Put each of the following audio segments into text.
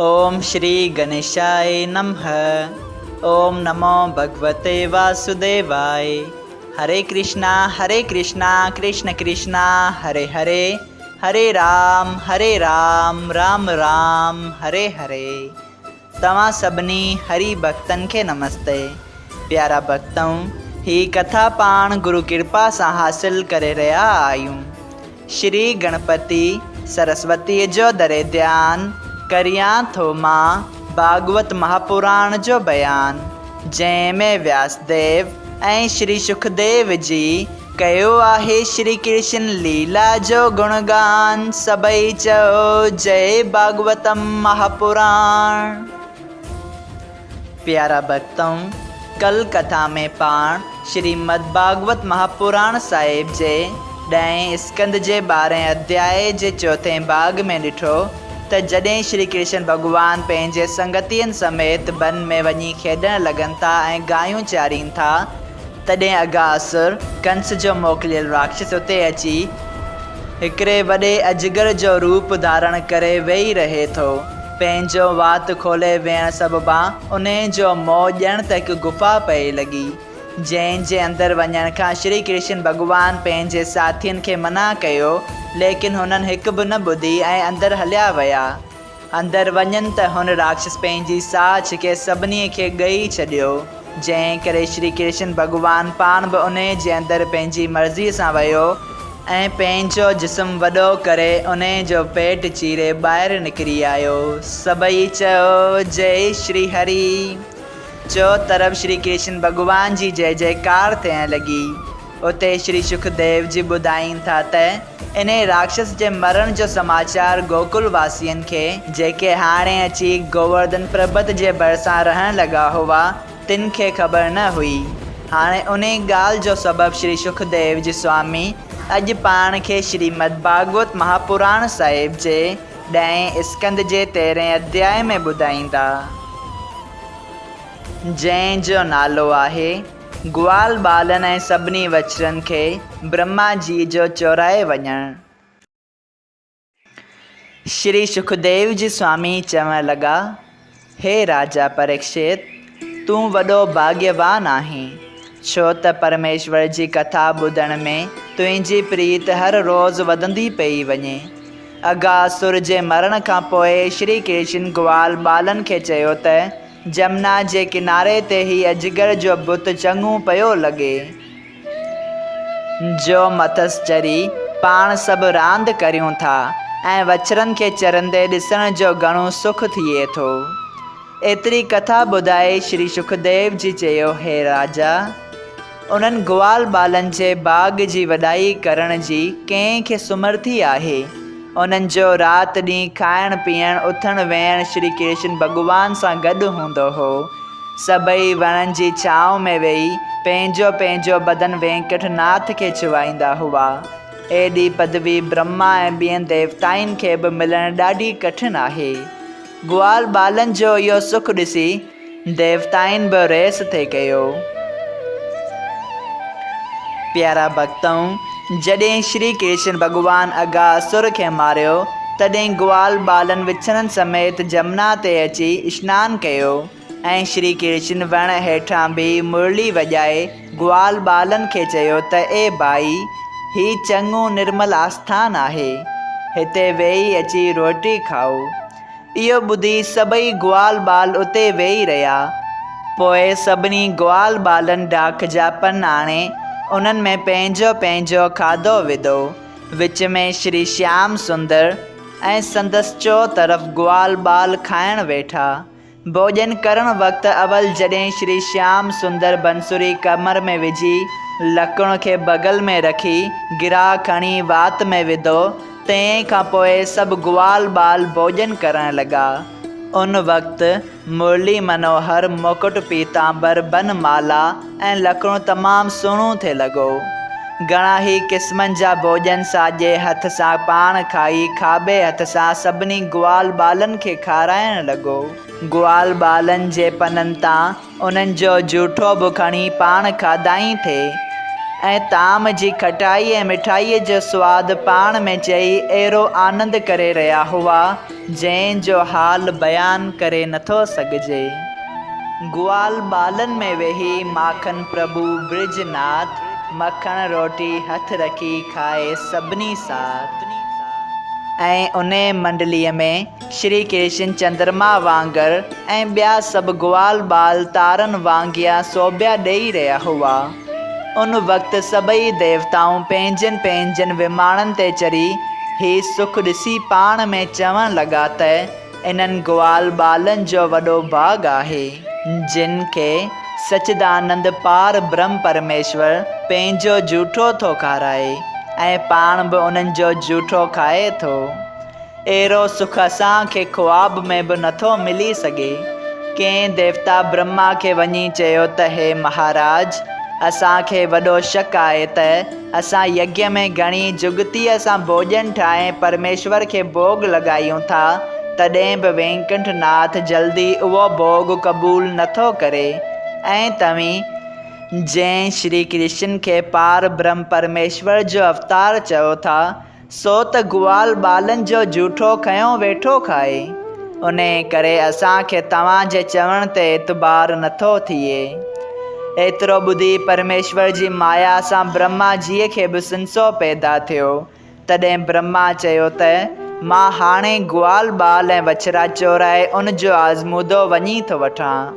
اوم شري گنيشاء نمھ اوم نمو ڀڳوتي واسوديواء هري ڪرشنا هري ڪرشنا ڪرشن ڪرشنا هري هري هري رام هري رام رام رام هري هري توهان سڀني هري ڀڳتن کي نمستي پيارا ڀڳتؤ هي ڪٿا پاڻ گرو ڪرپا سان حاصل ڪري رهيا آهيون. شري گڻپتي سرسوتيء جو دري ڌيان ڪريان ٿو مان ڀاڳوت مهاپراڻ جو بيان، جنهن ۾ وياسديو ۽ شري شڪديو جي ڪيو آهي شري ڪرشن ليلا جو گڻگان، سڀئي چئو جئي ڀاڳوتم مهاپراڻ. پيارا ڀڳتؤ! ڪل ڪٿا ۾ پاڻ شريمد ڀاڳوت مهاپراڻ صاحب جي ڏهين اسڪنڌ جي ٻارهين اڌيائي جي چوٿين ڀاڳ ۾ ڏٺو ته جڏهن شري ڪرشن ڀڳوان پنهنجي سنگتين سميت بن ۾ وڃي کيڏڻ لڳن ٿا ۽ گايون چارين ٿا تڏهن اگهاسر، ڪنس جو موڪليل راڪشس اتي اچي هڪڙي وڏي اجگر جو روپ ڌارڻ ڪري ويهي رهي ٿو. پنهنجو وات کولي ويهڻ سببان انهي جو منهن ڄڻ ته هڪ گفا پئي لڳي، جنهن جي اندر وڃڻ کان شري ڪرشن ڀڳوان پنهنجي ساٿين کي منع ڪيو، ليڪن هنن هڪ به نه ٻڌي ۽ اندر هليا ويا. اندر وڃن ته هن راڪشس پنهنجي ساهه ڇڪي سڀني کي ڳهي ڇڏيو، جنهن ڪري شري ڪرشن ڀڳوان پاڻ به انهي جي اندر پنهنجي مرضيء سان ويو ۽ پنهنجو جسم وڏو ڪري انهي جو پيٽ چيري ٻاهر نڪري آيو. سڀئي چيو، جئي شري هري! چؤ طرف شري ڪرشن ڀڳوان جي جئي جئڪار ٿيڻ لڳي. اتي شري شڪديو جي ٻڌائين ٿا ته انهي راڪشس جي مرڻ جو سماچار گوڪل واسين کي، جيڪي هاڻي اچي گوورڌن پربت جي ڀرسان رهڻ لڳا هئا، تن کي خبر نه هئي. هاڻي انهي ڳالهه جو سبب شري شڪديو جي سوامي اڄ پاڻ کي شريمد ڀاڳوت مهاپراڻ صاحب جي ڏهين اسڪنڌ جي تيرهين اڌيائي ۾ ٻڌائيندا. جنهن جو نالو آهي. گوال ٻالن ۽ سڀني وڇڙن کي برهما جي جو چورائي وڃڻ. شري شڪديو جي سوامي چوڻ لڳا، هي راجا پريڪشت! تون وڏو ڀاڳيوان آهين، ڇو ته پرميشور جي ڪٿا ٻڌڻ ۾ تنهنجي پريت هر روز وڌندي پيئي وڃي. اگهاسر جي مرڻ کان پوء شري ڪرشن گوال ٻالن کي چيو ته، جمنا جي ڪناري تي هي اجگر جو بت چڱو پيو لڳي، جو مٿس چري پاڻ سڀ راند ڪريون ٿا ۽ وڇرن کي چرندي ڏسڻ جو گهڻو سک ٿئي ٿو. ايتري ڪٿا ٻڌائي شري شڪديو جي چيو، هي راجا! انهن گوال ٻالن جي باغ جي وڏائي ڪرڻ جي ڪنهن کي سمرٿي آهي؟ انهن جو رات ڏينهن کائڻ پيئڻ، اٿڻ ويهڻ شري ڪرشن ڀڳوان سان گڏ هوندو هو. سڀئي وڻن جي ڇانو ۾ ويهي پنهنجو پنهنجو بدن وينڪٽ ناٿ کي ڇهائيندا هئا. ايڏي پدوي برهما ۽ ٻين ديوتائن کي به ملڻ ڏاڍي ڪٺن آهي. گوال ٻالن جو اهو سک ڏسي ديوتائن به ريس ٿي ڪيو. پيارا ڀڳتؤ! جڏهن شري ڪرشن ڀڳوان اگهاسر کي ماريو، تڏهن گوال ٻالن وڇڙن سميت جمنا تي اچي اشنان ڪيو ۽ شري ڪرشن وڻ هيٺان بيهي مرلي وڄائي گوال ٻالن کي چيو ته اي ڀائي! هي چڱو نرمل آسٿان آهي. هتي ويهي اچي روٽي کائو. اهو ٻڌي سڀئي گوال ٻال اتي ويهي رهيا. پوء سڀني گوال ٻالن ڊاک جا پن آڻي انهن ۾ پنهنجو پنهنجو کاڌو وڌو. وچ ۾ شري شيام سندر ۽ سندس چؤ طرف گوال ٻال کائڻ ويٺا. ڀوڄن ڪرڻ وقت اول جڏهن شري شيام سندر بنسري ڪمر ۾ وجهي، لڪڻ کي بغل ۾ رکي، گراهه کڻي وات ۾ وڌو تنهن کان پوء سڀ گوال ٻال ڀوڄن ڪرڻ لڳا. ان وقت مرلي منوهر، مڪٽ پيتامبر، بن مالا ۽ لڪڻو تمام سهڻو ٿي لڳو. گهڻا ئي قسمن جا ڀوڄن ساڄي هٿ سان پاڻ کائي کاٻي هٿ سان سڀني گوال ٻالن کي کارائڻ لڳو. گوال ٻالن جي پنن تان انهن جو جوٺو به کڻي پاڻ کاڌائين ٿي. ۽ طعام جي کٽائي ۽ مٺائيء جو سواد پاڻ ۾ چئي اهڙو آنند ڪري رهيا هئا، جنهن جو حال بيان ڪري نٿو سگهجي. گوال ٻالن ۾ ويهي ماکن پرڀو برج ناٿ، مکڻ روٽي هٿ رکي کائي سڀني ساٿ. ۽ انهيء منڊليء ۾ شري ڪرشن چندرما وانگر ۽ ٻيا سڀ گوال ٻال تارن وانگيان سوڀيا ڏيئي رهيا هئا. ان وقت سڀئي ديوتائون پنهنجن پنهنجن وماڻن تي چڙهي هي سک ڏسي پاڻ ۾ چوڻ لڳا ته انهن گوال ٻالن جو وڏو ڀاڳ آهي، جن کي سچدانند پار برهم پرميشور پنهنجو جوٺو ٿو کارائي ۽ پاڻ به انهن جو جوٺو کائي ٿو. اهڙو سک اسان کي خواب ۾ به نٿو ملي سگهي. ڪنهن ديوتا برهما کي وڃي چيو ته هي مهاراج! اسان کي وڏو شڪ آهي ته اسان يگيه ۾ گهڻي جڳتيء سان ڀوڄن ٺاهي پرميشور کي ڀوڳ لڳايون ٿا، تڏهن به وينڪنٺ ناٿ جلدي اهو ڀوڳ قبول نٿو ڪري ۽ توهين جنهن شري ڪرشن کي پار برهم پرميشور جو اوتار چئو ٿا، سو ته گوال ٻالن جو جوٺو کنيو ويٺو کائي. انهيء ڪري اسان کي توهان جي چوڻ تي اعتبار نٿو ٿئي. ايترو ٻڌي پرميشور جي مايا سان برهما جيء کي به سنسو پيدا ٿيو. تڏهن برهما چيو ته، مان هاڻي گوال ٻال ۽ وڇڙا چورائي ان جو آزمودو وڃي ٿو وٺان.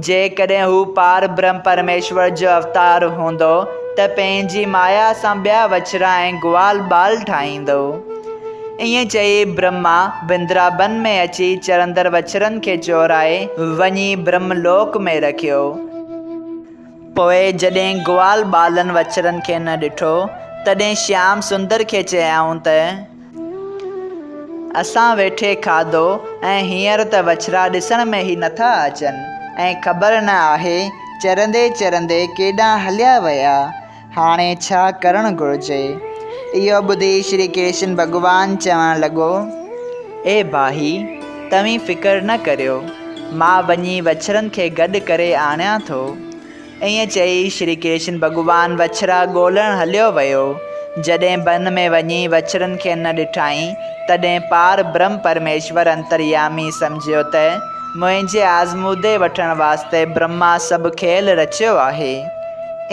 جيڪڏهن هو پار برهم پرميشور جو اوتار هوندو ته پنهنجي مايا سان ٻيا وڇڙا ۽ گوال ٻال ٺاهيندو. ائين چئي برهما بندرابن ۾ اچي چرندڙ وڇڙن کي چورائي وڃي برهم لوڪ ۾ رکيو. پوء جڏهن گوال ٻالن وڇڙن کي نه ڏٺو، تڏهن شيام سندر کي چيائون ته. اسان ويٺي کاڌو ۽ هينئر ته وڇڙا ڏسڻ ۾ ئي نٿا اچن ۽ خبر نه آهي چرندي چرندي ڪيڏانهن هليا ويا. هاڻي ڇا ڪرڻ گهرجي؟ اهو ٻڌي شري ڪرشن ڀڳوان چوڻ لڳو. اي ڀائي! توهين فڪر نه ڪريو، مان وڃي وڇڙن کي گڏ ڪري آڻيان ٿو. ائين چئي شري ڪرشن ڀڳوان وڇڙا ڳولڻ هليو ويو. جڏهن بن ۾ وڃي وڇڙن کي نه ڏٺائين، تڏهن پار برهم پرميشور انتريامي سمجهيو ته منهنجي آزمودي وٺڻ واسطي برهما سڀ کيل رچيو آهي.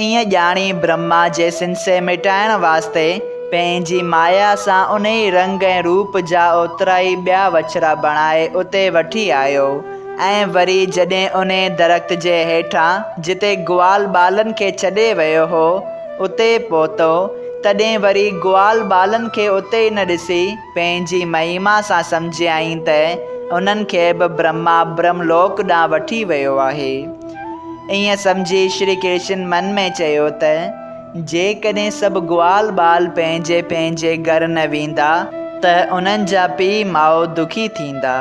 ائين ڄاڻي برهما جي سنسي مٽائڻ واسطي پنهنجي مايا سان انهي رنگ ۽ روپ جا اوترائي ٻيا وڇڙا بڻائي اتي وٺي آيو. ۽ وري جڏهن انهي درخت جي هيٺان جتي گوال ٻالن کي ڇڏي ويو هو، اتي پهتو، تڏهن وري گوال ٻالن کي اتي نه ڏسي، پنهنجي مهيما سان سمجهيائين ته انهن کي به برهما برهم لوڪ ڏانهن وٺي ويو آهي. ائين سمجهي شري ڪرشن من ۾ چيو ته، جيڪڏهن سڀ گوال ٻال پنهنجي پنهنجي گهر نه ويندا ته انهن جا پيء ماء دکي ٿيندا.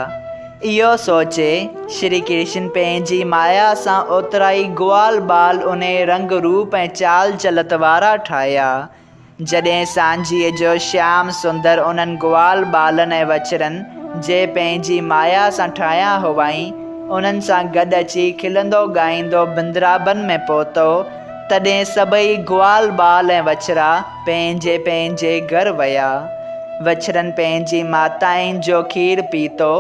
اهو سوچي شري ڪرشن پنهنجي مايا سان اوترائي گوال ٻال انهي رنگ روپ ۽ چال چلت وارا ٺاهيا. جڏهن سانجهيء جو شيام سندر انهن گوال ٻالن ۽ وڇڙن، جي پنهنجي مايا سان ٺاهيا هئائين، انهن سان گڏ اچي کلندو ڳائيندو بندرابن ۾ پهتو، تڏهن سڀئي گوال ٻال ۽ وڇڙا پنهنجي پنهنجي گهر ويا. وڇڙن پنهنجي ماتائن جو کير پيتو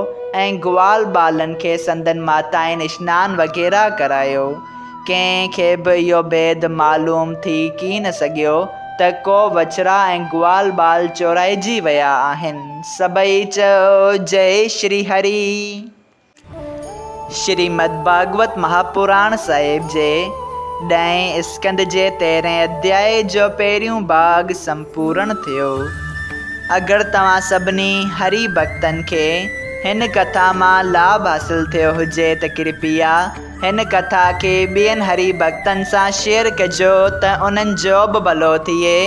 ۽ گوال ٻالن کي سندن ماتائن اشنان وغيره ڪرايو. ڪنهن کي به اهو ڀيد معلوم ٿي ڪين سگهيو ته ڪو وڇڙا ۽ گوال ٻال چورائجي ويا آهن. سڀئي چئو جئي شري هري. شريمد ڀاڳوت مهاپراڻ صاحب جي ڏهين اسڪنڌ جي تيرهين اڌيائي جو پهريون ڀاڳ سمپورڻ ٿيو. اگر توهان سڀني هري ڀڳتن کي هن ڪٿا مان لاڀ حاصل ٿيو هجي ته ڪرپيا هن ڪٿا کي ٻين هري ڀڳتن سان شيئر ڪجو ته انهن جو به ڀلو ٿئي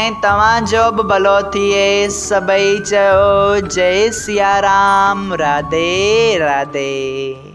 ۽ توهان جو به ڀلو ٿئي سڀئي چئو جئي سيارام راڌي راڌي.